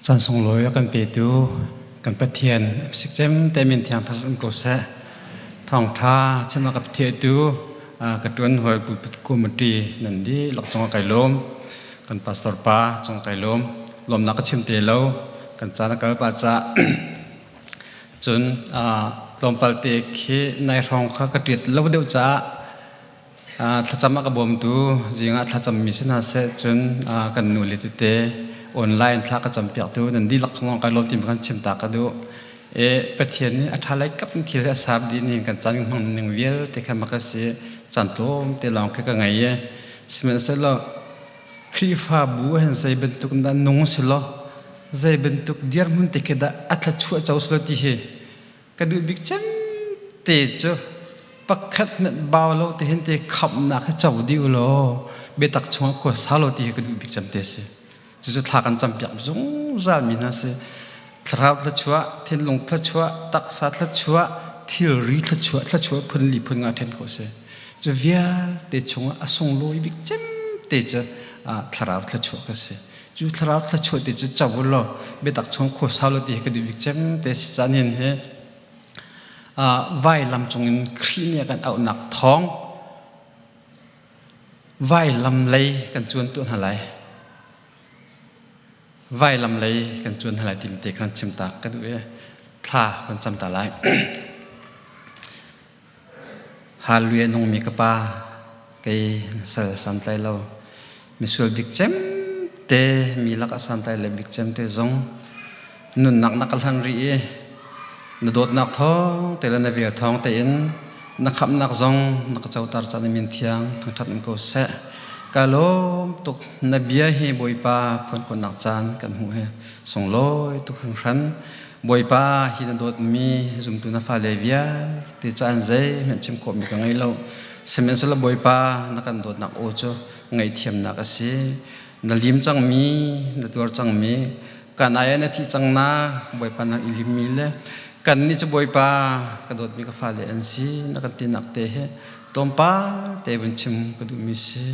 Caan sunglawi a kan petu kan Pathian sikcem te min thiang thar um ko seh. Thawngtha chim a ka thiatu ka tuan hawi pulpit committee nan di lak cung kai lawm. Kan pastor pa cung kai lawm. Lawmnak ka chim te lo. Kan caan a kal pa ca. Cun tlawmpal te khi nai hrawng kha ka ṭiat lo deuh caah Thlacam a ka bawmtu zing ah thlacam mi si hna seh cun kan nu le tete online thla ka campiaktu nan dihlak chung kai lawm ti kan chim ta ka duh. E Pathian nih a ṭha lei kap in thil a sar dih ning kan caan hmang ning vialte kha mak a si caan tlawm te lawng khi ka ngei e sihmanhsehlaw Khrihfabu hen zei bantuk dah nung si law zei bantuk dirhmun te khi dah a thluachuah co si law ti hi Ka duh bik cem te cu pakhat hmanh bau lo te hin te khamhnak hi co dih u law biatak chungah khua sa lo ti hi ka duh bik cem te si. Cucu thla kan campiak zungzal mi hna si. Thlarau thluachuah, thinlung thluachuah, taksa thluachuah, thilri thluachuah, thluachuah phun li phun nga ṭhen khawh si. Cu vialte chungah a sunglawi bik cem te cu thlarau thluachuah ka si. Cu thlarau thluachuah te cu co law biatak chung khua sau lo ti hi ka duh bik cem te si caan hin hi vailam cungin Khrih nih a kan auhnak thawng vailam lei kan cuan tuah hna lai vailam lei kan cuan hna lai timi te khan chim ta ka duh i thla kan cam ta lai. Hallelujah nungmi ka pa kei na sal santlai lo misual bik cem te mi lakah santlai le bik cem te zong nunnak na ka hlan rih i na dawtnak thawng te le na vel thawng tein na khamhnak zong na ka cotar caan min thiang thangṭhat um ko seh ka lawm tuk na bia hi Bawipa phuan khawhnak caan kan hmuh hi sunglawi tuk hringhran Bawipa hi na dawtmi zumtu na fale vialte caan zeihmanh chim khawhmi ka ngei lo. Sihmanhsehlaw Bawipa na kan dawtnak aw cu ngaihthiamnak a si. Na lim cangmi, na tuar cangmi, kan ai ah na thih cang na Bawipa na i limmi le kannih cu Bawipa ka dawtmi ka fale an si na kan tinak te hi tlawmpal te vun chim ka duhmi si.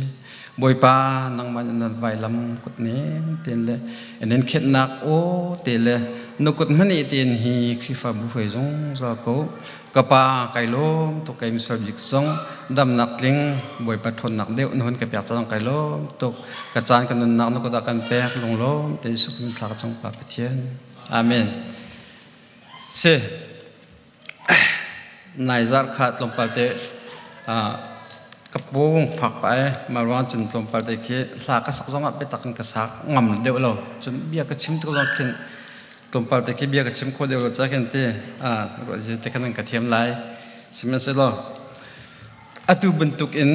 Bawipa nangmah nih nan vailam kut nem tein le nan khenhnak aw te le na kut hmanh tein hi Khrihfabu hruai zungzal ko. Ka pa kai lawm tuk kai misual bik zong damnak tling Bawipa ṭhawnnak deuh na hun ka pek cang kai lawm tuk ka caan ka nunnak na kut ah kan pek lunglawm te Jesuh min thla ka cung Pa Pathian. Amen. Si Nai zarh kha tlawmpal te ka pawng fak pah i mah ruang cun tlawmpal te khi hla ka sak zongah biatak in ka sak ngam deuh lo. Cun bia ka chim tuk zong khin tlawmpal te khi bia ka chim kho deuh lo ca khin ti ruah te khan an ka thiam lai. Sihmanhsehlaw atu bantuk in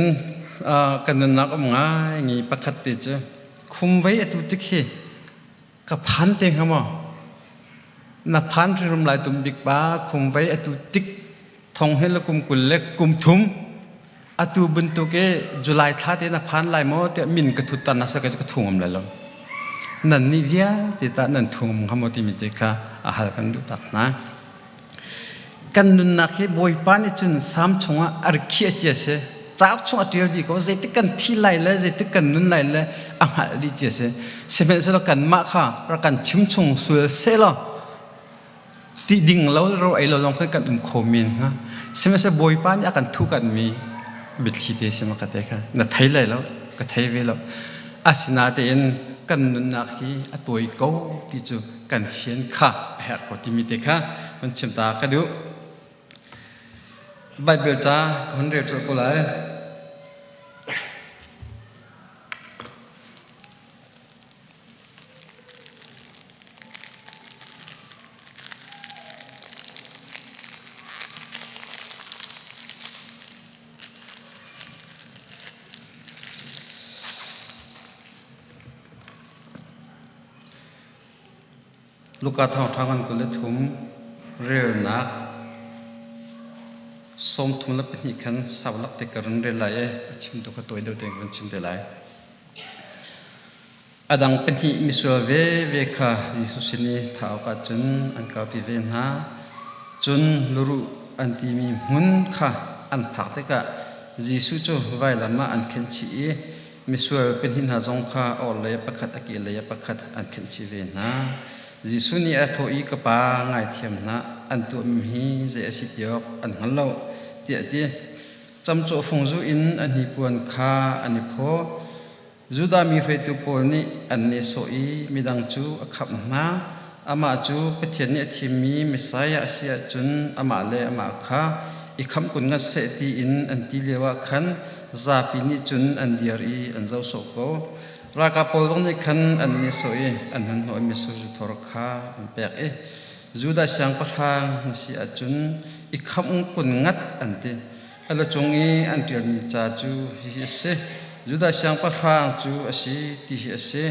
ka nunnak um ngai ngi pakhat te cu khumvei atu tik hi Ka phan te hnga maw? Na phan hrimhrim lai tum bik pa khumvei atu tik thong he le kum 20 le kum thum atu bantuk i July thla te na phan lai maw tiah min ka thut tan na sa ka ka thu ngam lai lo. Nan nih vialte tah nan thu ngam hnga maw timi te kha a hal kan duh tak hna. Kan nunnak hi Bawipa nih cun Salm chungah a rak khiah cia si. Cauk chung a ṭial dih ko. Zeitik kan thi lai le zeitik kan nun lai le a hngalh dih cia si. Sihmanhsehlaw kanmah kha rak kan chim chung sual sehlaw ti ding lo ro ei lo lawng khan kan um kho men hnga. Sihmanhsehlaw Bawipa nih a kan thuhkanhmi biathli te si ma ka te kha na thei lai lo ka thei ve lo. Asinain kan nunnak hi a tawi ko ti cu kan fian kha a herh ko timi te kha hun chim ta ka duh. Bible ca ka hun rel colh ko lai. Luka thawngṭha ngan 23 relnak 32 khan sau lak te ka run rel lai i a chim tu kha tawi deuh tein ka vun chim te lai. A dang pahnih misual veve kha Jesuh sin i thah awkah cun an kalpi ve hna. Cun luruh an timi hmun kha an phak tikah Jesuh cu vailam ah an khenh chih i Misual pahnih hna zong kha a orhlei ah pakhat, a kehlei ah pakhat an khenh chih ve hna. Jesuh nih a thawh i, Ka Pa, ngaithiam hlah, an tuahmi hi zei a si ti awk an hngal lo, tiah a ti. Camcawh fung zu in a hnipuan kha an i phaw. Judah mi hruaitu pawl nih an nehsawh i midang cu a khamh hna. Amah cu Pathian nih a thimmi Messiah a si ahcun amah le amah kha i khamh kun ngat seh tiin an ti lioah khan zapi nih cun an dir i an zoh sawh ko. Ralkap pawl zong nih khan an nehsawh i an hmanhhnawh i mitsur zu thor kha an pek i Judah siangpahrang na si ahcun i khamh kun ngat an ti. A la cung i an ṭialmi ca cu hihi a si: Judah siangpahrang cu a si, ti hi a si.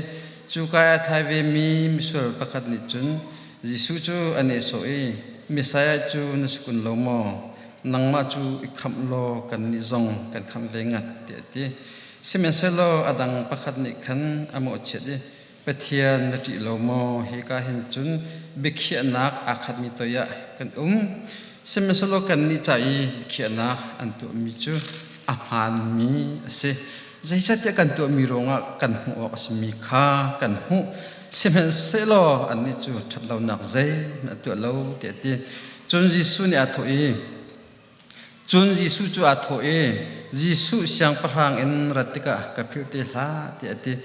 Cuka i a thai vemi misual pakhat nih cun Jesuh cu a nehsawh i, Messiah cu na si kun lo maw? Nangmah cu i khamh law kannih zong kan khamh ve ngat, tiah a ti. Sihmanhsehlaw a dang pakhat nih khan a mawhchiat i, Pathian na ṭih lo maw? Hika hin cun biakhiahnak aa khatmi toiah kan um. Sihmanhsehlaw kannih ca i biakhiahnak an tuahmi cu a hmaanmi a si. Zeicahtiah kan tuahmi ruangah kan hmuh awk a simi kha kan hmuh. Sihmanhsehlaw annih cu ṭhatlonak zeihmanh a tuah lo tiah a ti. Cun Jesuh nih aa thawh i, Cun Jesuh cu aa thawh i, Jesuh siangpahrang in rat tikah ka philh te hlah, tiah a ti.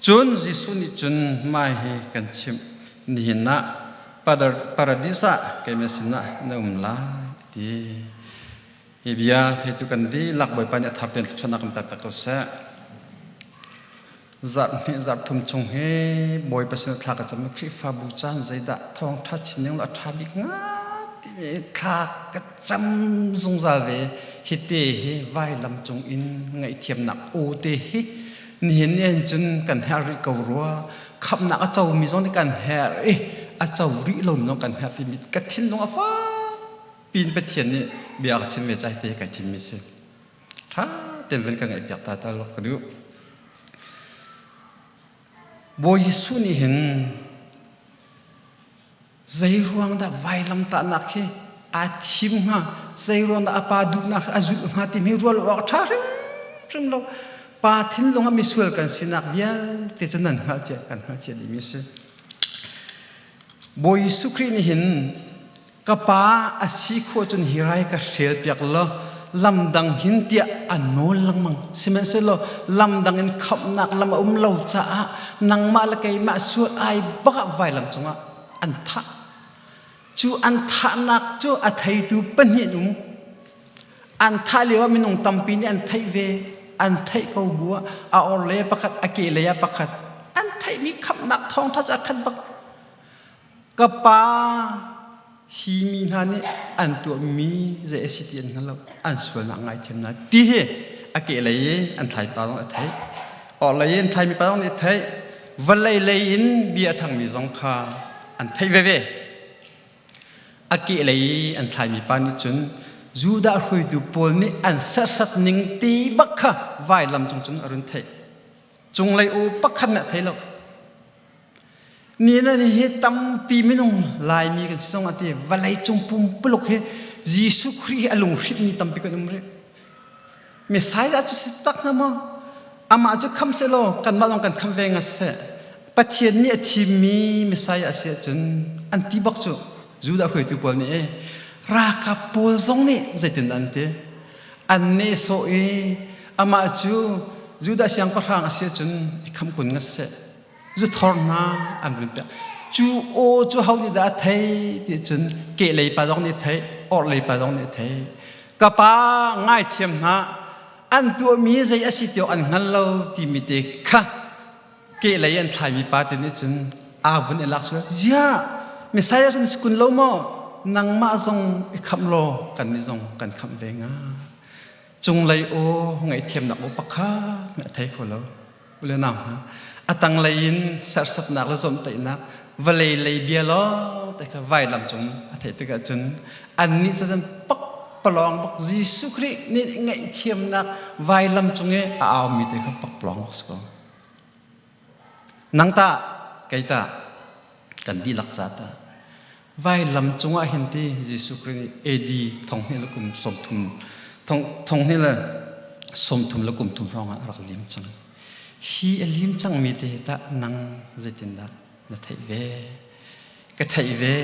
Cun Jesuh nih cun mah hi kan chimh, nihin ah paradis ah keimah sinah na um lai, a ti. Hi bia theitu kan dihlak Bawipa nih a thar tein thluachuahnak kan pek ko seh. Zarh hnih zarh thum chung hi Bawipa sinah thla ka cam i Khrihfabu caan zeidah thawngṭha chim ning law a ṭha bik hnga timi thla ka cam zungzal ve. Hi te hi vailam cung in ngaihthiamnak aw te hi nihin ni hin cun kan herh rih ko rua. Khamhnak a comi zong nih kan herh i a co rih lomi zong kan herh timi ka thinlung a fak piin Pathian nih bia a ka chim ve ca hi te kai thimmi si. Ṭha tein van ka ngaihpiak ta ta ka duh. Bawi Jesuh nih hin zei ruang dah vailamtahnak hi aa thim hnga, zei ruang dah a pa duhnak a zulh hnga timi rual awk ṭha hrimhrim lo. Pa thinlung ah misual kan sinak vialte cu nan hngalh cia, kan hngalh cia dihmi a si. Bawi Jesuh Khrih nih hin ka pa a si khawh cun hi rai ka hrel piak law lamdang hin tiah a nawl lengmang. Sihmanhsehlaw lamdang in khamhnak lam a um lo caah nangmah le keimah sual ai bak ah vailam cungah an thah. Cu an thahnak cu a theitu pahnih an um. An thah lio ah minung tampi nih an theih ve. An theih ko bu ah a orhlei ah pakhat, a kehlei ah pakhat. An theihmi khamhnak thawngṭha cu a khat bak. Ka pa, hi mi hna nih an tuahmi zei a si ti an hngal lo, an sualnak ngaithiam hna ti hi a kehlei i an thlai pa zong a theih. Orhlei i an thlaimi pa zong nih a theih. Vawlei lei in bia a thangmi zong kha an theih veve. A kehlei i an thlaimi pa nih cun Judah hruaitu pawl nih an serhsat ning ti bak kha vailam cung cun a run theih. Cunglei u pakhat nih a thei lo. Ni na hi tampi minung Laimi kan si zong ah ti vawlei cung pumpuluk hi Jesuh Khrih hi a lunghrinhmi tampi kan um rih. Messiah cu si tak hnga maw? Amah cu kham sehlaw kanmah zong kan kham ve ngat seh. Pathian nih a thimmi Messiah a si ahcun an ti bak cu Judah hruaitu pawl nih e ralkap pawl zong nih zeitin an ti? An nehsawh i amah cu Judah siangpahrang a si ahcun i khamh kun ngat seh. Zuthor hna an vun piak. Cu aw cu ho nih dah a thei ti cun kehlei pa zong nih thei, orhlei pa zong nih thei. Ka pa ngaithiam hna, an tuahmi zei a si ti an hngal lo timi te kha kehlei an thlaimi pa te nih cun aa vun i lak sual. Ziah, Messiah cun si kun lo maw? Nangmah zong i khamh law kannih zong kan khamh ve nga. Cunglei aw ngaihthiamnak aw pakhat a thei kho lo. Ule nau hna, a tanglei in serhsatnak le zawmhtaihnak vawlei lei bia lawng te kha vailam cung a theih tikah cun annih cu cun pakpalawng bak Jesuh Khrih nih ngaihthiamnak vailam cung i a aumi te kha pakpalawng bak si ko. Nang tah, kei tah, kan dihlak ca tah vailam cungah hin ti Jesuh Khrih nih AD thonghnih le kum 30 thonghnih le 30 le kum thum hrawng ah a rak lim cang. Hi a lim cangmi te tah nang zeitindah? Na theih ve. Ka theih ve.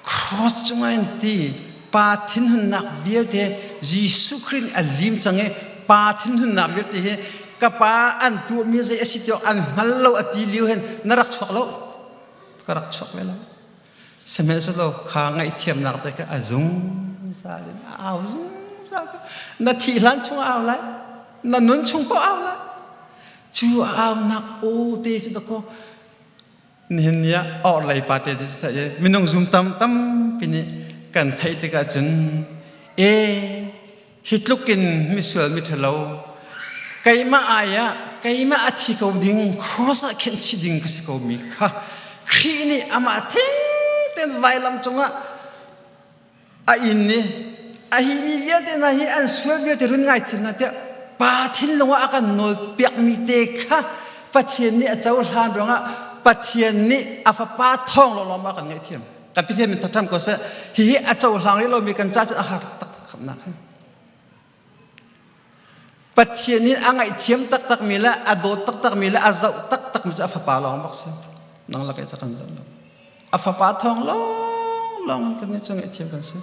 Cross cungah in ti pa thinhunnak vialte Jesuh Khrih nih a lim cang i pa thinhunnak vialte hi ka pa an tuahmi zei a si ti an hngal lo a ti lio hin na rak chuak lo. Ka rak chuak ve lo. Sihmanhsehlaw kha ngaihthiamnak te kha a zungzal in a au zungzal ko. Na thih hlan chung a au lai. Na nun chung paoh au lai. Cu a aunak aw te cu dakaw nihin ni ah orhlei pa te cu theih i minung zum tam tampi nih kan theih tikah cun e hi tluk in misual miṭhalo keimah ai ah keimah a thi ko ding cross ah khenh chih ding ka si ko mi kha Khrih nih amah thing ten vailam cungah a inn i a hi mi vialte hna hi an sual vialte run ngaithiam hna tiah pa thinlung ah a kan nawl piakmi te kha Pathian nih a cohlan ruangah Pathian nih a fapa thawng lawnglawng ma kan ngaihthiam. Kan Pathian min thangṭhat ko seh. Hihi a cohlang rih lomi kan ca cu a har taktak khamnak hi. Pathian nih a ngaihthiam taktakmi le a dawt taktakmi le a zoh taktakmi cu a fapa lawng bak si. Nang le kei cu kan zoh lo. A fapa thawng lawnglawng in kannih cu ngaihthiam kan si.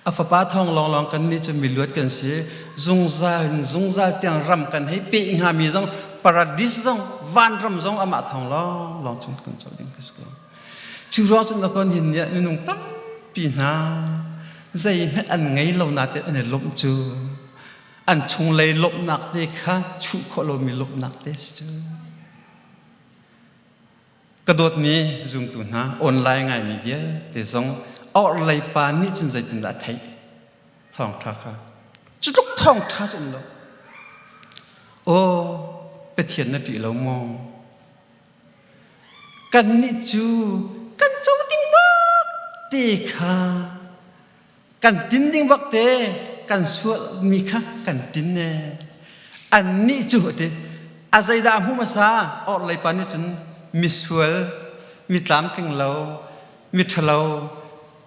A fapa thawng lawnglawng kannih cu miluat kan si. Zungzal in zungzal tiang ram kan hei peh hngami zong paradis zong vanram zong amah thawng lawnglawng cun kan co ding ka si ko. Cu ruang cun na hin nih minung tampi hna zeihmanh an ngei lo nain an i lawmh cu an chunglei lawmhnak te kha chuh khawh lomi lawmhnak te si cu. Ka dawtmi zumtu hna online ngaimi vialte zong orhlei pa nih cun zeitindah a theih thawngṭha kha cu tluk thawngṭha cu um lo. Aw Pathian na ṭih lo maw? Kannih cu kan co ding bak te kha kan tin ding bak te kan sualmi kha kan tin ne. Annih cu ti a zeidah a hmuh hmasa orhlei pa nih cun misual, mi tlamtling lo, mi ṭhalo,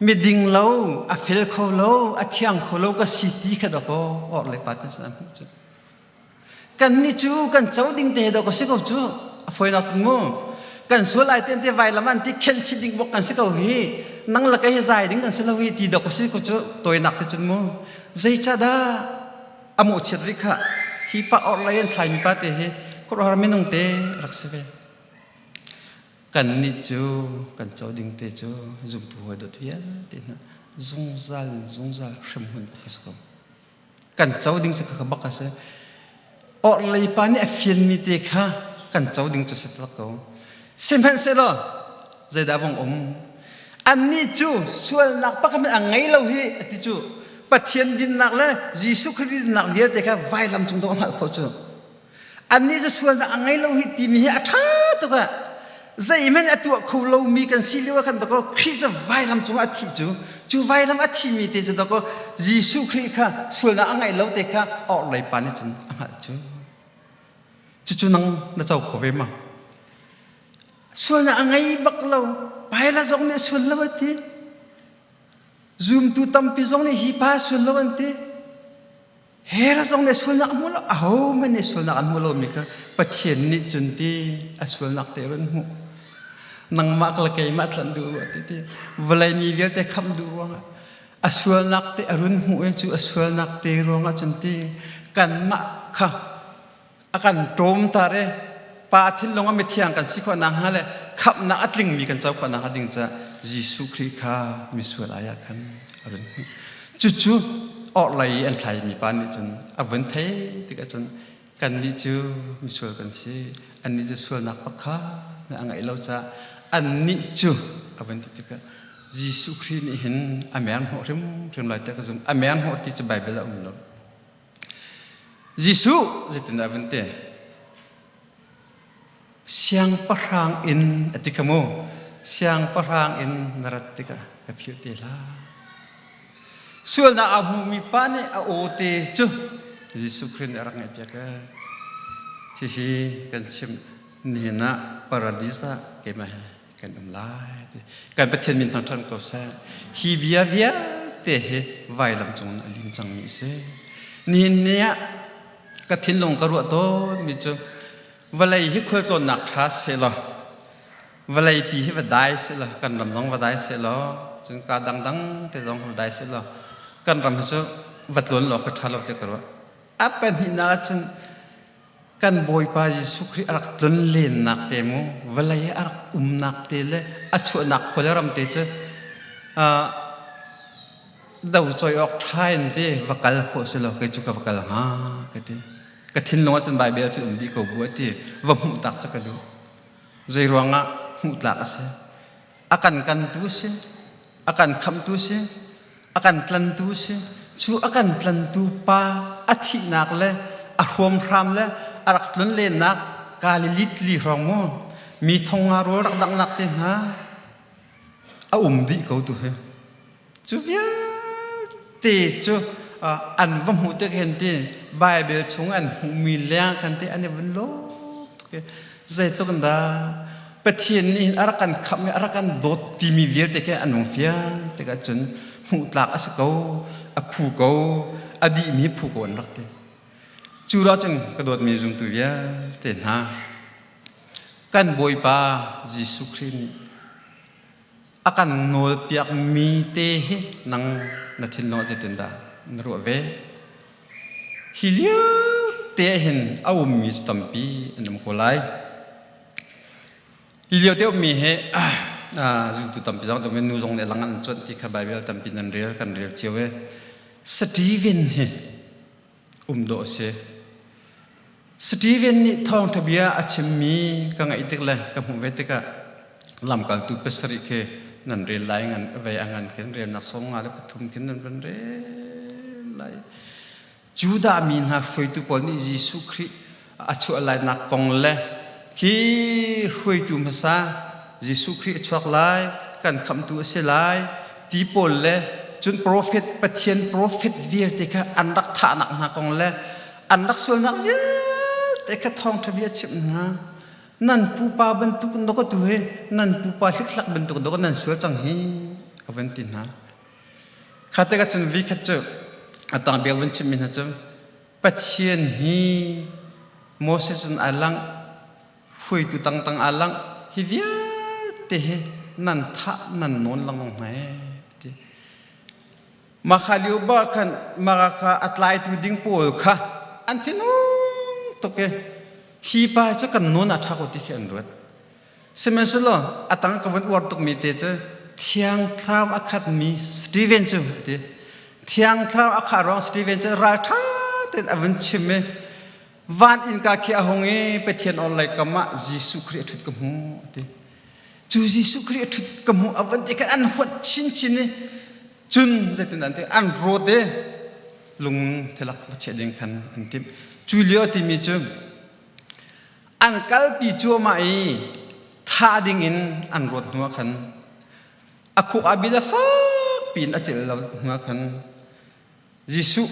mi ding lo, a fel kho lo, a thiang kho lo ka si ti kha dawkaw orhlei pa nih cun a hmuh cu. Kannih cu kan co ding te dawh ka si ko cu. A fawinak cun mu. Kan sual ai te te vailam an ti khenh chih ding bok kan si ko hi. Nang le kei hi zai ding kan si lo hi ti dawh ka si ko cu. Tawinak te cun mu. Zeicahdah a mawhchiat rih kha hi pa orhlei an thlaimi pa te hi khuaruahhar minung te rak si ve. Kannih cu kan co ding te cu zumtu hawi dawt vialte hna zungzal in zungzal hremhmun bak ka si ko. Kan co ding cu khakha bak a si. Orhlei pa nih a fianmi te kha kan co ding cu si tak ko. Sihmanhsehlaw zeidah vong um? Annih cu sualnak pakhat hmanh a ngei lo hi a ti cu. Pathian dinnak le Jesuh Khrih dinnak vialte kha vailam cung dawh a hngalh khawh cu. Annih cu sualnak a ngei lo hi timi hi a ṭha tuk ah zeihmanh a tuah kho lomi kan si lio ah khan dakaw Khrih cu vailam cungah a thih cu cu vailam a thimi te cu dakaw Jesuh Khrih kha sualnak a ngeih lo te kha orhlei pa nih cun a hngalh cu. Cucu nang na co kho ve ma? Sualnak a ngei bak lo. Paila zong nih sual lo a ti. Zumtu tampi zong nih hi pa sual lo an ti. Hera zong nih sualnak a hmu lo, ahohmanh nih sualnak an hmu lomi kha Pathian nih cun ti a sualnak te run hmuh. Nangmah le keimah tlanh duh rua ti ti vawlei mi vialte khamh duh ruangah a sualnak te a run hmuh i cu a sualnak te ruangah cun ti kanmah kha a kan ṭawm tar i pa thinlung a mithiang kan si khawh nakhnga le khamhnak a tlingmi kan co khawh nakhnga ding caah Jesuh Khrih kha misual ai ah khan a run hmuh. Cucu orhlei i an thlaimi pa nih cun a vun theih tikah cun kannih cu misual kan si, annih cu sualnak pakhat a ngeih lo caah annih cu a vun ti tikah Jesuh Khrih nih hin a mer hnawh hrimhrim lai tiah ka zumh. A mer hnawh ti cu Baibal ah a um lo. Jesuh zeitindah a vun ti? Siangpahrang in a ti kha mu. Siangpahrang in na rat tikah ka philh te hlah. Sualnak aa hmumi pa nih a aw te cu Jesuh Khrih nih a rak ngaihpiak ee. Hihi kan chim nihin ah paradis ah keimah he kan um lai ti. Kan Pathian min thangṭhat ko seh. Hi bia vialte hi vailam cung in a lim cangmi a si. Nihin ni ah ka thinlung ka ruah tawnmi cu vawlei hi khualtlawnnak ṭha sehlaw. Vawleipi hi va dai seh law kan ram zong va dai seh law cun ka dangdang te zong va dai seh law kan ram hi cu va tlawn law ka ṭha lo ti ka ruah. A pahnihnak ahcun kan Bawipa Jesuh Khrih a rak tlun lennak te mu vawlei a rak umnak te le a chuahnak khua le ram te cu do cawi awk ṭha in ti va kal khawh si lo kei cu ka va kal hnga ka ti. Ka thinlung ahcun Baibal cu um dih ko bu a ti va hmuh tak cu ka duh. Zei ruangah hmuh tlak a si? A kan kantu si, a kan khamhtu si, a kan tlantu si. Cu a kan tlantu pa a thihnak le a hruamhram le a rak tlun lennak Galilee li hrawng mu mi thong nga rawl rak danghnak te hna a um dih ko tu hi. Cu vialte cu an va hmuh tik hin ti Bible chung an hmuhmi leng khan ti an i vun lawm tuk i zeitluk in dah Pathian nih hin a rak kan khamh i a rak kan dawt timi vialte khi an hung fiang tikah cun hmuh tlak a si ko, a phu ko, a dihmi phu ko an rak ti. Cu ruah cun ka dawtmi zumtu vialte hna kan Bawipa Jesuh Khrih nih a kan nawlpiakmi te hi nang na thinlung ah zeitindah na ruah ve? Hi lio te ah hin a ummi cu tampi an um ko lai. Hi lio te ummi hi zultu tampi zong um nu zong nih lang an cuanh ti kha Bible tampi nan rel kan rel cio e. Stephen hi um dawh a si. Stephen nih thawngṭha bia a chimmi ka ngaih tik le ka hmuh ve tikah lamkaltu pasarih khi nan rel lai ngan vei a ngan khin relnak 53 khin nan van rel lai. Judah mi hna hruaitu pawl nih Jesuh Khrih a chuah lainak kong le khi hruaitu hmasa Jesuh Khrih a chuak lai, kan khamhtu a si lai ti pawl le cun profet Pathian profet vialte kha an rak thahnak hna kong le an rak sualnak vialte kha thawngṭha bia chimh hna. Nan pupa bantuk dawk tu hi nan pupa hlikhlak bantuk dawk nan sual cang hi a van ti hna. Kha tikah cun vi khat cu a tang bia vun chimmi hna cu Pathian hi Moses in ai langh hruaitu tangtang aa langh hi vialte hi nan thah nan nawn lengmang hna ee ti. Makha lio ba khan maka kha a tlaitu ding pawl kha an thinung tuk i hi pa cu kan nawn a ṭha ko ti khi an ruat. Sihmanhsehlaw a tang ka vun uar tukmi te cu Thiang Thlarau a khatmi Steven cu a ti. Thiang Thlarau a khah ruang Steven cu ralṭha tein a vun chim i van innka khi a hung i Pathian orhlei kam ah Jesuh Khrih a ṭhut ka hmu a ti. Cu Jesuh Khrih a ṭhut ka hmu a van ti khan an huat chinchin i cun zeitin an ti an rawt i lung thilak va chiah ding khan an timh. Cu lio a timi cu an kalpi cuahmah i thah ding in an rawt hnu ah khan a khuk ah bil a fak piin a celh lo hnu ah khan Jesuh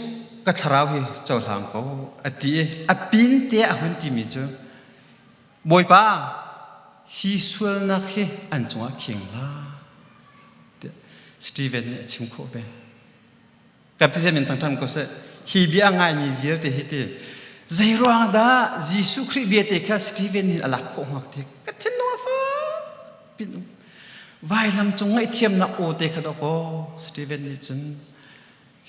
ka thlarau hi cohlang ko a ti i a pin te a hun timi cu Bawipa hi sualnak hi an cungah khing hlah tiah Stephen nih a chim khawh ve. Kan Pathian min thangṭhan ko seh. Hi bia a ngaimi vialte hi ti zei ruang dah Jesuh Khrih bia te kha Stephen nih a lak khawh hngak ti ka thinlung a fak pin vailam cung ngaihthiamnak aw te kha dawkaw Stephen nih cun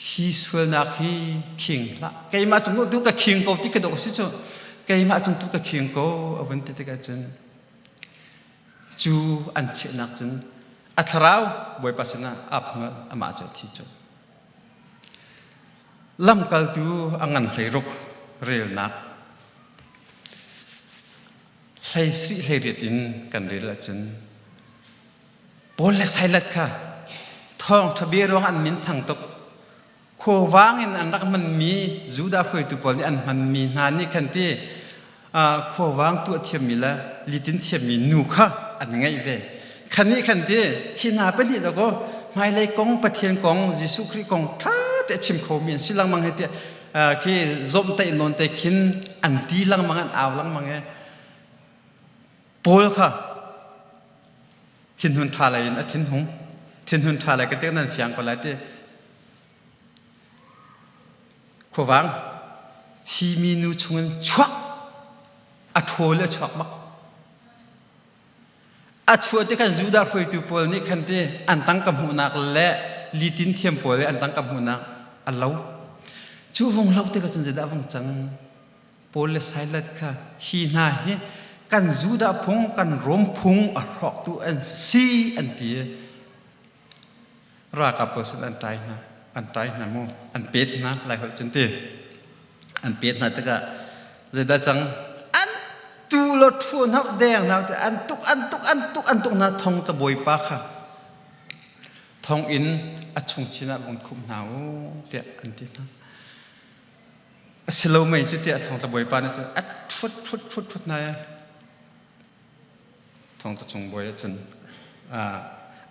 hi sualnak hi khing hlah keimah cung tu ka khing ko ti ka dawk si cu keimah cung tu ka khing ko a vun ti tikah cun cu an chiahnak cun a thlarau Bawipa sinah ap amah cu a thi cu lamkaltu a ngan 16 relnak 17 18 in kan rel ahcun Paul le Silas kha thawngṭha bia ruang an min thang tuk. Khuavang in an rak hmanmi Judah hruaitu pawl nih an hmanmi hna nih khan ti khuavang tuah thiammi le litin thiammi nu kha an ngeih ve. Khan nih khan ti hi hna pahnih dakaw hmailei kong Pathian kong Jesuh Khrih kong ṭha te a chim khomi an si lengmang he tiah khi zawmhtaih nawn te khin an ti lengmang an au lengmang e Paul kha thinhun ṭha lei in a thinhung thinhun ṭha lei ka tik nan fiang ko lai ti khuavang hi minu chungin chuak a ṭhawl a chuak bak. A chuah ti khan Judah hruaitu pawl nih khan ti an tangka hmuhnak le litin thiam pawl le an tangka hmuhnak a lo. Cu vung lo tikah cun zeidah a vung cang? Paul le Silas kha hi hna hi kan Judah phung, kan Rom phung a hrawktu an si an ti. Ralkap pawl sin an ṭai hna, an ṭai hna mu, an pet hna, Laiholh cun ti. An pet hna tikah zeidah cang? An tu lo ṭhu hna deng hna te an tuk an tuk an tuk an tuk hna thong ta bawipa kha thong in a chung chin ah vung khumh hna u tiah an ti hna. A si lo mei cu tiah thongtla bawipa nih cun a ṭhut ṭhut ṭhut ṭhut hna i thongtla cung bawi ah cun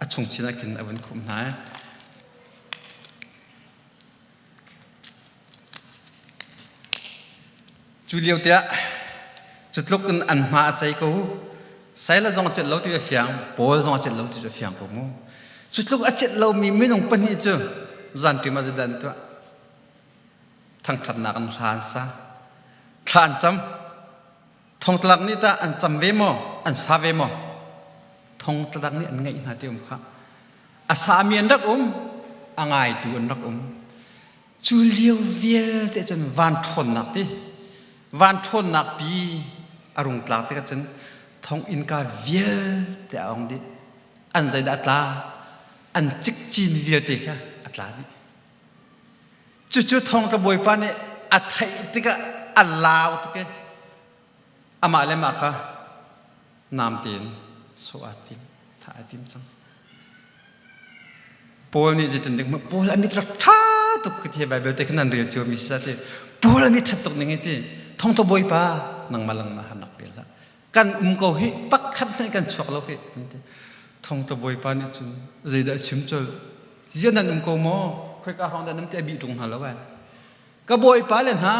a chungchin ah khin a vun khumh hna i cu lio tiah cu tluk in an hma a cei ko Saila zong a celh lo ti a fiang Paul zong a celh lo ti cu a fiang ko mu cu tluk a celh lomi minung pahnih cu zanṭim ah zeidah an tuah Thangṭhatnak an hla an sa. Thla an cam. Thongtlak nih tah an cam ve maw? An sa ve maw? Thongtlak nih an ngaih hna ti um kha. A sami an rak um, a ngaitu an rak um. Cu lio vialte cun van ṭhawnnak ti, van ṭhawnnak pi a rung tlak tikah cun thong innka vialte a ong dih. An zeidah a tla? An cikcin vialte kha a tla dih. Cucu thongtla bawipa nih a theih tikah a lau tuk i amah le mah kha nam tein sawh aa tim, thah aa tim cang. Paul nih zeitin dik Paul a mit rak ṭha tuk ka ti Bible te khan an rel cio mi si ti Paul a mit ṭhat tuk ning ti thongtla bawipa nangmah langmah han rak pe hlah kan um ko hi pakhat hmanh kan chuak lo hi an ti thongtla bawipa nih cun zeidah chim colh ziah nan um ko maw khoika hrawng dah nan ti a bih ṭung hna lo ai ka bawipa le hna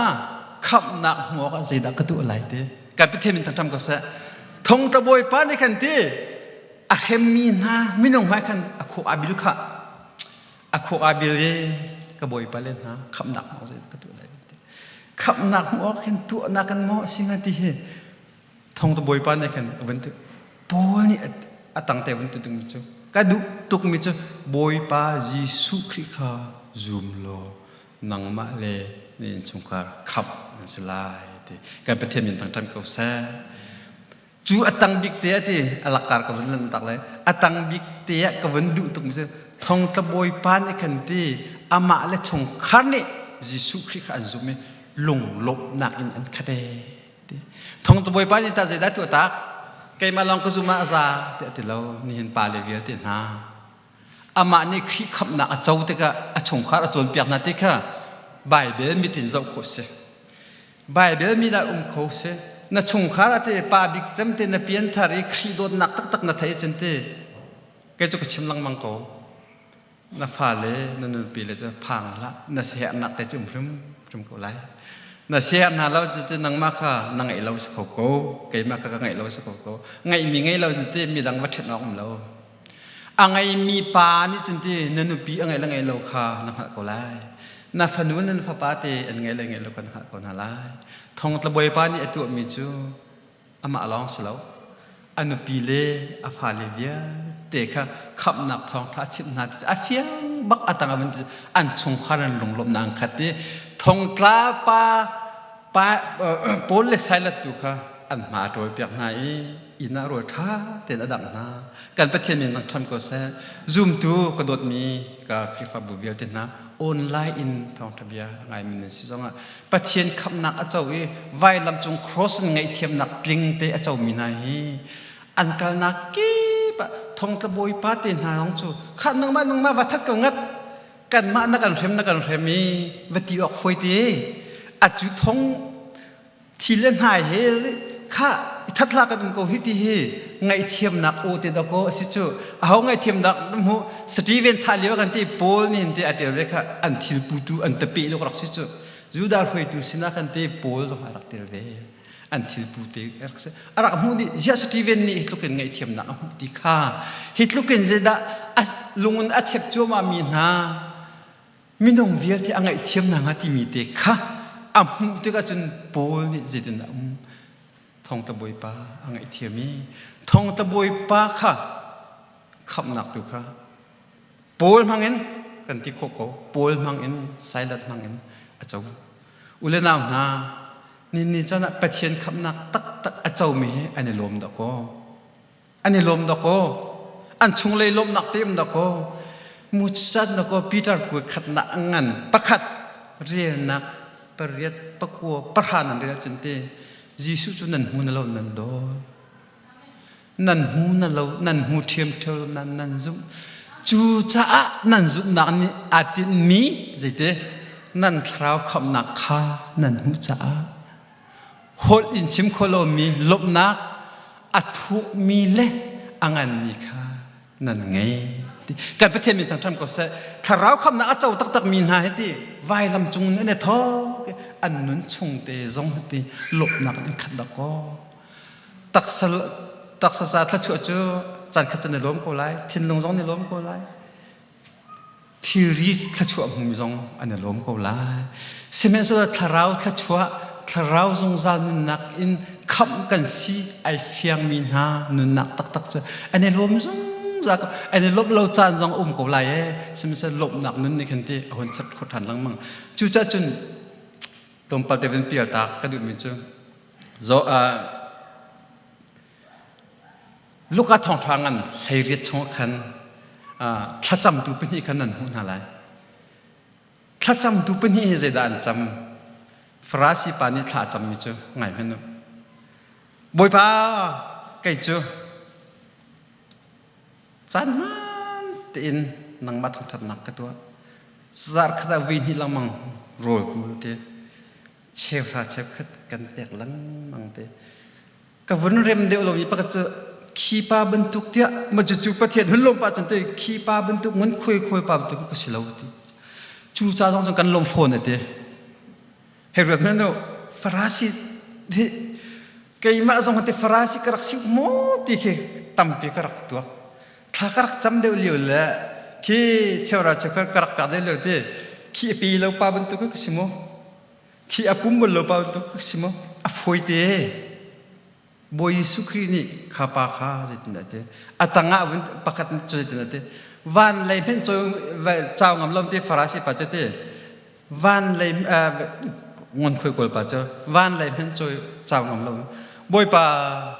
khamhnak hmu awkah zeidah ka tuah lai ti kan Pathian min thangṭam ko seh thongtla bawipa nih khan ti a hremmi hna minung hmai khan a khuk aa bil kha a khuk aa bil i ka bawipa le hna khamhnak hmu awk zeidah ka tuah lai ti khamhnak hmu awk hin tuahnak kan maw a si hnga ti hi thongtu bawipa nih khan a vun Paul nih a tangte vun tu ding cu ka duh tukmi cu Bawipa Jesuh Khrih kha zum law nangmah le na innchungkhar khamh nan si lai ti kan Pathian min thangṭhat ko seh cu a tang bik te a ti a lakar ka vun lan tak le a tang bik te ah ka vun duh tukmi cu thongtla bawipa nih khan ti amah le chungkhar nih Jesuh Khrih kha an zum i lunglawmhnak in an khat ee ti thongtu bawipa nih tah zeidah tuah tak keimah lawng ka zum ah a za tiah ti lo nihin pa le vialte hna amah nih Khrih khamhnak a co tikah a chungkhar a cawnpiak hna ti kha Baibal mit in zoh khawh si Baibal mi dah um kho si na chungkhar ate pa bik cem te na pianthar i Khrih dawtnak taktak na theih cun ti kei cu ka chim lengmang ko na fale na nupi le cu phang hlah na siaherhnak te cu um hrimhrim ko lai na siaherh hna lo cu nangmah kha na ngeih lo si kho ko keimah kha ka ngeih lo si kho ko ngeihmi ngei lo ti midang va ṭhen awk um lo a ngeimi pa nih cun ti na nupi a ngeih le ngeih lo kha na hngalh ko lai na fanu nan fapa te an ngeih le ngeih lo kha na hngalh ko hna lai thongtla bawipa nih a tuahmi cu amah lawng si lo a nupi le a fale vialte kha khamhnak thawngṭha a chimh hna ti a fiang bak a tang ah an chungkhar an lunglawmhnak an khat i thongtla pa pa Paul le Silas tu kha an hma a ṭawlpiak hna i inn ah rawl ṭha tein a dangh hna kan Pathian min thangṭhat ko seh zumtu ka dawtmi ka Khrihfabu vialte hna online in thawngṭha bia a ngaimi nan si zongah Pathian khamhnak a co i vailam cung cross in ngaihthiamnak tling te a comi hna hi an kalnak kip ah thongtla bawipa te hna zong cu khah nangmah nangmah va that ko ngat kanmah na kan hrem na kan hrem i va ti awk fawi te a cu thong thi le hnai he kha i that hlah kan um ko hi ti hi ngaihthiamnak aw te dakaw a si cu aho ngaihthiamnak hmu Steven thah lio kan ti Paul nih ti a tel ve kha an thil putu an tape dok rak si cu Judah hruaitu sinah kan ti Paul zong a rak tel ve an thil pu te rak si a rak hmuh dih ziah Steven nih hi tluk in ngaihthiamnak a hmuh ti kha hi tluk in zeidah lungun a chep cuahmah mi hna minung vialte a ngaihthiam hna hnga timi te kha a hmuh tikah cun Paul nih zeitindah um? Thongtla bawipa a ngaihthiam i thongtla bawipa kha khamhnak tu kha Paul hmangin kan ti khawh ko. Paul hmangin Silas hmangin a co. U le nau hna, ni ni caan ah Pathian khamhnak taktak a comi hi an i lawm dah kaw. An i lawm dah kaw. An chunglei lawmhnak te um dah kaw. Mucat dah kaw Peter kuat khatnak ngan pakhat relnak pariat pakua pahra nan rel ahcun ti Jesuh cu nan hmu na lo nan dawl. Nan hmu na lo nan hmu ṭhiamṭhiam nan nan zumh. Cucaah nan zumhnak nih aa tinhmi zeiti nan thlarau khamhnak kha nan hmuh caah holh in chim kho lomi lawmhnak a thukmi le a nganmi kha nan ngei. Kan Pathian min thangṭhat ko seh. Thlarau khamhnak a co taktakmi hna hi ti vailam cung in an i thawk an nun chung te zong hi ti lawmhnak in khat dakaw. Taksa taksa ca thluachuah cu caan khat cu na lawm ko lai, thinlung zong na lawm ko lai. Thilri thluachuah hmumi zong an i lawm ko lai. Sihmanhsehlaw thlarau thluachuah, thlarau zungzal nunnak in khamh kan si ai fiangmi hna nunnak taktak cu an i lawm zungzal ko. An i lawmh lo caan zong a um ko lai ee. Sihmanhsehlaw lawmhnak nun nih khan ti a hun chat khawh ṭhan lengmang. Cucaah cun tlawmpal te vun pial tak ka duhmi cu Luka thawngṭha ngan 18 chung ah khan thlacamtu pahnih khan nan hmuh hna lai. Thlacamtu pahnih hi zeidah an cam? Farasi pa nih thla a cammi cu ngai hmanh u. Bawipa, kei cu caan hmaan tein nangmah thangṭhatnak ka tuah. Zarh khat ah vui hnih lengmang rawl kul te. Cheuhra cheukhat kan pek lengmang te. Ka vun rem deuh lomi pakhat cu khi pa bantuk tiah ma cucu Pathian hun lawm pah cun te khi pa bantuk ngun khuai khuai pa bantuk ka si lo ti. Cu ca zong cun kan lawm fawn ati. Hei ruat hmanh u Farasi hi keimah zong te Farasi ka rak si maw ti khi tampi ka rak tuak. Thla ka rak cam deuh lio le khi cheuhra cheukhat ka rak pek deuh lio ti khi a pi lo pa bantuk ka si maw? Khi a pum bal lo pa bantuk ka si maw? A fawi te. Bawi Jesuh Khrih nih kha pa kha zeitindah ti a tangah vun pakhat cu zeitindah ti van lei hmenh cau ngam lo ti Farasi pa cu ti van lei ngun khui kawl pa cu van lei hmenh cau ngam lo Bawipa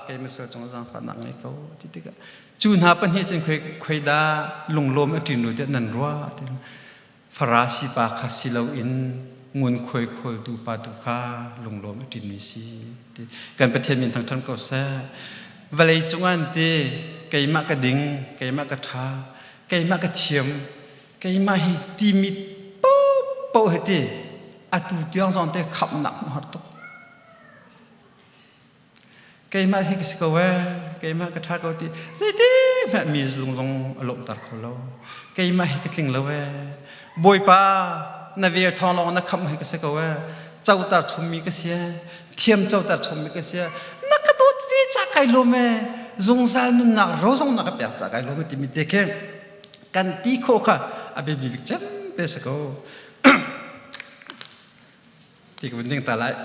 kei misual cung zaangfahnak ngei ko ti tikah cu hna pahnih cun khoi khoi dah lunglawm a ṭin lu tiah nan ruah ti Farasi pa kha si loin ngunkhuai khawltu pa tu kha lunglawm a ṭinmi si ti kan Pathian min thangṭhat ko seh. Vawlei cungah an ti keimah ka ding, keimah ka ṭha, keimah ka thiam, keimah hi timi paohpaoh hi ti atu tiang zong te khamhnak hmuh har tuk. Keimah hi ka si ko ee, keimah ka ṭha ko ti zeiti hmanh mi lung zong a lawmhter kho lo. Keimah hi ka tling lo ee. Bawipa, na vel thawng lawng na khamh hi ka si ko ee. Coter chummi ka si ee. Thiam coter chummi ka si ee. Na ka dawt ve ca kai lawm ee. Zungzal nunnak ro zong na ka pek ca kai lawm ee timi te khi kan ti khawh kha a biapi bik cem te si ko. Ti ka vun ding ta lai.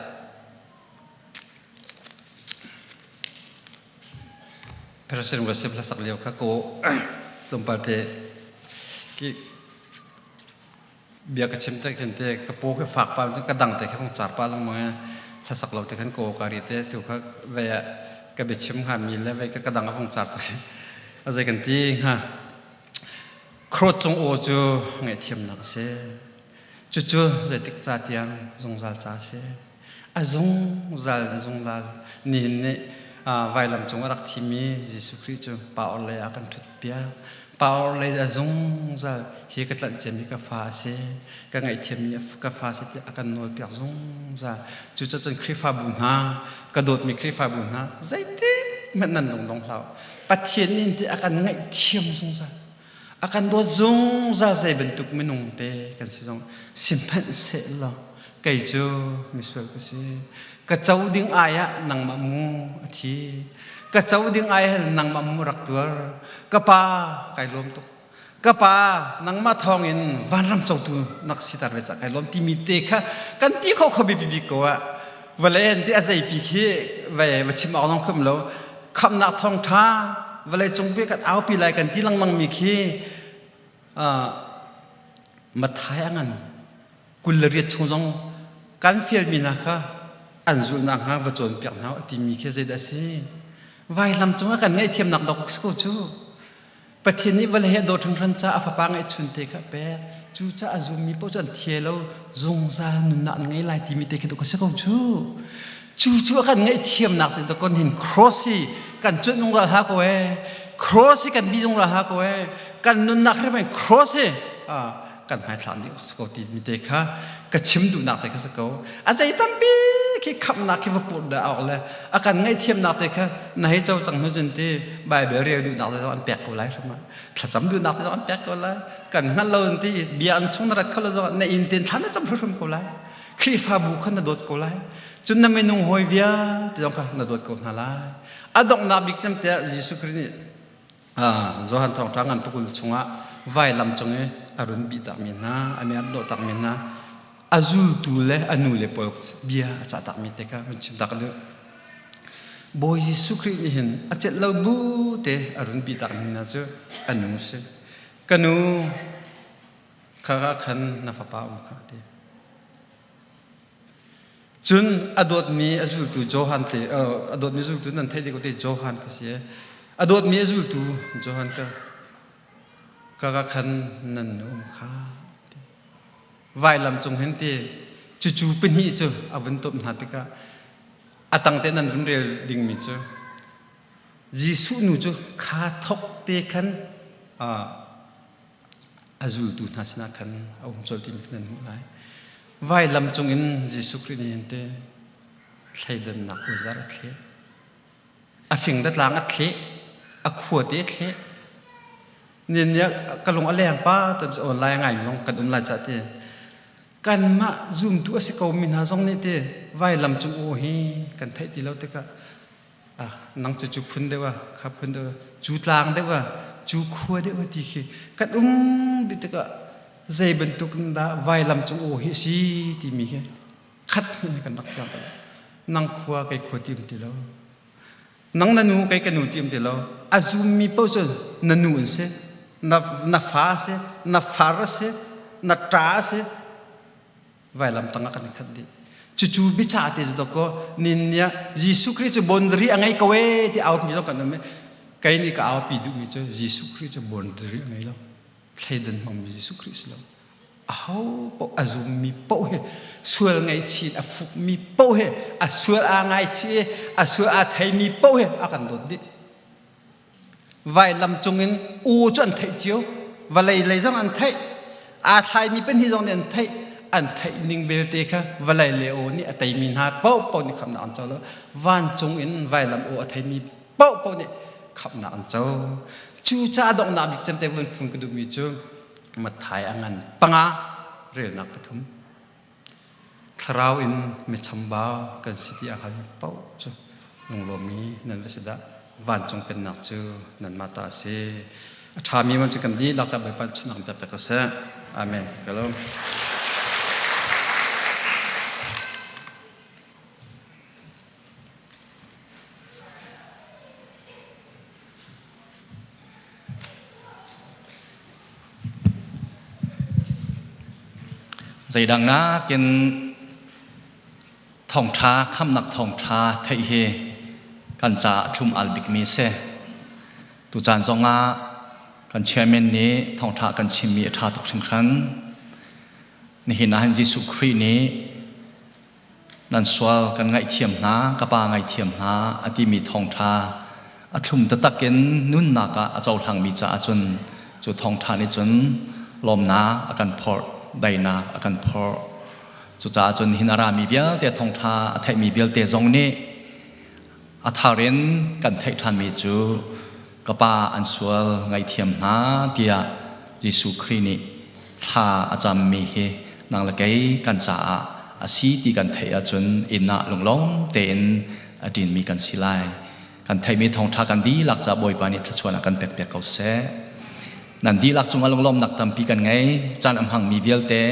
President Worship hlasak lio kha ko tlawmpal te ki bia ka chim te khin te ka paw khi fak pa ka dang te khi fong car pa lengmang e hlasak lo te khan ko ka ri te tu kha ve ka biachim hnga mi le ve ka ka dang a fong car a zei kan ti hnga Cross cung aw cu ngaihthiamnak a si. Cucu zeitik ca tiang zungzal ca a si. A zungzal na zungzal. Nihin nih vailam cung a rak thimi Jesuh Khrih cu pa orhlei ah kan ṭhut piak. Pa orhlei a zungzal hi ka tlanh ciami ka fa a si. Ka ngaihthiammi ka fa a si tiah a kan nawl piak zungzal. Cucacun Khrihfabu hna, ka dawtmi Khrihfabu hna, zeitik hmanh nan lung dong hlah. Pathian nih ti a kan ngaihthiam zungzal. A kan dawt zungzal zei bantuk minung te kan si zong sihmanhsehlaw kei cu misual ka si. Ka co ding ai ah nangmah mu a thi. Ka co ding ai ah nangmah mu rak tuar. Ka pa kai lawm tuk. Ka pa nangmah thawngin vanram cotu nak sitar ve ca kai lawm timi te kha kan ti kho kho bipi bik ko ah. Vawlei an ti a zeipi khi vai va chim awk zong khum lo. Khamhnak thawngṭha vawlei cung pi kan aupi lai kan ti lengmang mi khi Matthai a ngan 28 chung zong kan fialmi hna kha an zulh nakhnga va cawnpiak hna a timi khi zeidah a si? Vailam cungah kan ngaihthiamnak dawk si ko cu. Pathian nih vawlei he dawt hringhran ca a fapa ngeihchun te kha a pek. Cu ca a zummi paoh cu an thie lo, zungzal nunnak an ngei lai timi te khi dawk a si ko cu. Cu cu a kan ngaihthiamnak cu dawk hin cross hi kan cuanh zungzal ha ko ee. Cross hi kan bi zungzal ha ko ee. Kan nunnak hrim in cross hi kan hmaithlak nih si ko timi te kha ka chim duhnak te kha si ko. A zei tampi khi khamhnak khi va put dah awk le a kan ngaihthiamnak te kha na hei co cang hnu cun ti Bible rel duhnak te zong an pek ko lai hrim ah thlacam duhnak te zong an pek ko lai kan hngalh lo ti bia an chung na rat kho lo zong na inn ten thla na cam hrim ko lai Khrihfabu kha na dawt ko lai cun na minung hawi vialte zong kha na dawt ko hna lai a donghnak bik cem tiah Jesuh Khrih nih Johan thawngṭha ngan pakul chungah vailam cung i a run bih takmi hna a mi an dawh takmi hna a zultu le a nu le pawl bia a cah takmi te kha run chim tak duh Bawi Jesuh Khrih nih hin a celh lo bu te a run bih takmi hna cu a nu si ka nu kha ka khan na fapa um kha ti Cun a dawtmi a zultu Johan te a dawtmi zultu nan theih dih ko te Johan ka si. A dawtmi a zultu Johan ka ka ka khan nan nu um kha ti. Vailam cung hin ti cucu pahnih cu a vun top hna tikah a tang te nan vun rel dingmi cu Jesuh nu cu kha thok te khan a zultu hna sinah khan a um colh timi nan hmuh lai. Vailam cungin Jesuh Khrih nih hin te thleidannak puaizar a thleh. A fing da tlang a thleh. A khua te a thleh. Nin nih ka lung a leng pa tam online ngai mi zong kan um lai ca ti. Kanmah zumtu a si ko mi hna zong nih ti vailam cung aw hi kan theih ti lo tikah ah nang cu cu phun deuh ah kha phun deuh ah cu tlang deuh ah cu khua deuh ah ti khi kan um dih tikah zei bantuk in dah vailam cung aw hi a si timi khi khat hnih kan rak fiang tak nang khua kei khua ti um ti lo nang na nu kei ka nu ti um ti lo a zummi paoh cu na nu an si na na fa a si na far a si na ṭa a si Vailam tangah kan i khat dih. Cucu biachah te cu dawkaw nin nih Jesuh Khrih cu boundary a ngei ko ee ti aupi zong kan um i kei nih ka aupi duhmi cu Jesuh Khrih cu boundary a ngei lo. Thleidan hmangmi Jesuh Khrih si lo. Aho paoh a zummi paoh hi sual ngaihchih a fukmi paoh hi a sual aa ngaichih i a sual aa theimi paoh hi a kan dawt dih. Vailam cungin aw cu an theih cio. Vawlei lei zong an theih. Aa thlaimi pahnih zong nih an theih. An theih ning belte kha vawlei le aw nih a teimi hna paohpaoh nih khamhnak an co lo. Vancung in vailam aw a theimi paohpaoh nih khamhnak an co. Cucaah donghnak bik cem te vun fun ka duhmi cu Matthai a ngan panga relnak pathum. Thlarau in michambau kan si ti a hngalmi paoh cu lunglawmmi nan va si dah. Vancung pennak cu nanmah ta a si. A ṭhami man cu kan dihlak ca Bawipa nih chunnak in pek ko seh. Amen. Ka lawm. Zeidang nakin thawngṭha khamnak thawngṭha theih hi kan caah ṭhum al bikmi a si. Tucaan zongah kan chairman nih thawngṭha kan chimmi a ṭha tuk hringhran. Nihin ah hin Jesuh Khrih nih nan sual kan ngaihthiam hna, ka pa ngaihthiam hna a timi thawngṭha a thlum taktak in nunnak ah a cohlangmi caah cun cu thawngṭha nih cun lawmnak a kan phorh, daihnak a kan phorh. Cucaah cun hin a rami vialte thawngṭha a theihmi vialte zong nih a thar in kan theih ṭhanmi cu ka pa an sual ngaihthiam hna tiah Jesuh Khrih nih thla a cammi hi nang le kei kan caah a si ti kan theih ahcun inn ah lunglawm tein a ṭinmi kan si lai. Kan theihmi thawngṭha kan dihlak caah Bawipa nih thluachuahnak kan pekpiak ko seh. Nan dihlak cungah lunglawmnak tampi kan ngei. Caan a hmangmi vialte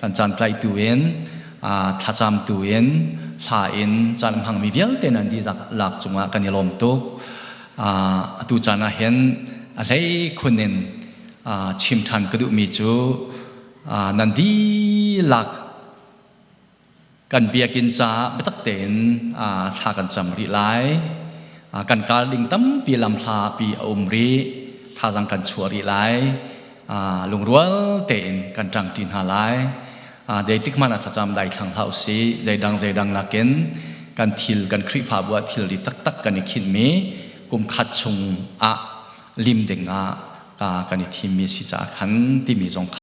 kan caan tlaitu in, thlacamtu in, Hla in caan hmangmi vialte nan dihlak cungah kan i lawm tuk. Atu caan ah hin a hlei khun in chim ṭhan ka duhmi cu nan dihlak kan biakinn caah biatak tein thla kan cam rih lai. Kan kal ding tampi lamhla pi a um rih. Thazaang kan chuah rih lai. Lungrual tein kan ṭangṭi hna lai. Zeitik hmanh ah thlacam dai thlang hlah usih. Zeidang zeidang nakin kan thil kan Khrihfabu ah thilri taktak kan i khinhmi kum khat chung ah lim ding ah kan i thimmi si caah khan timi zong kha.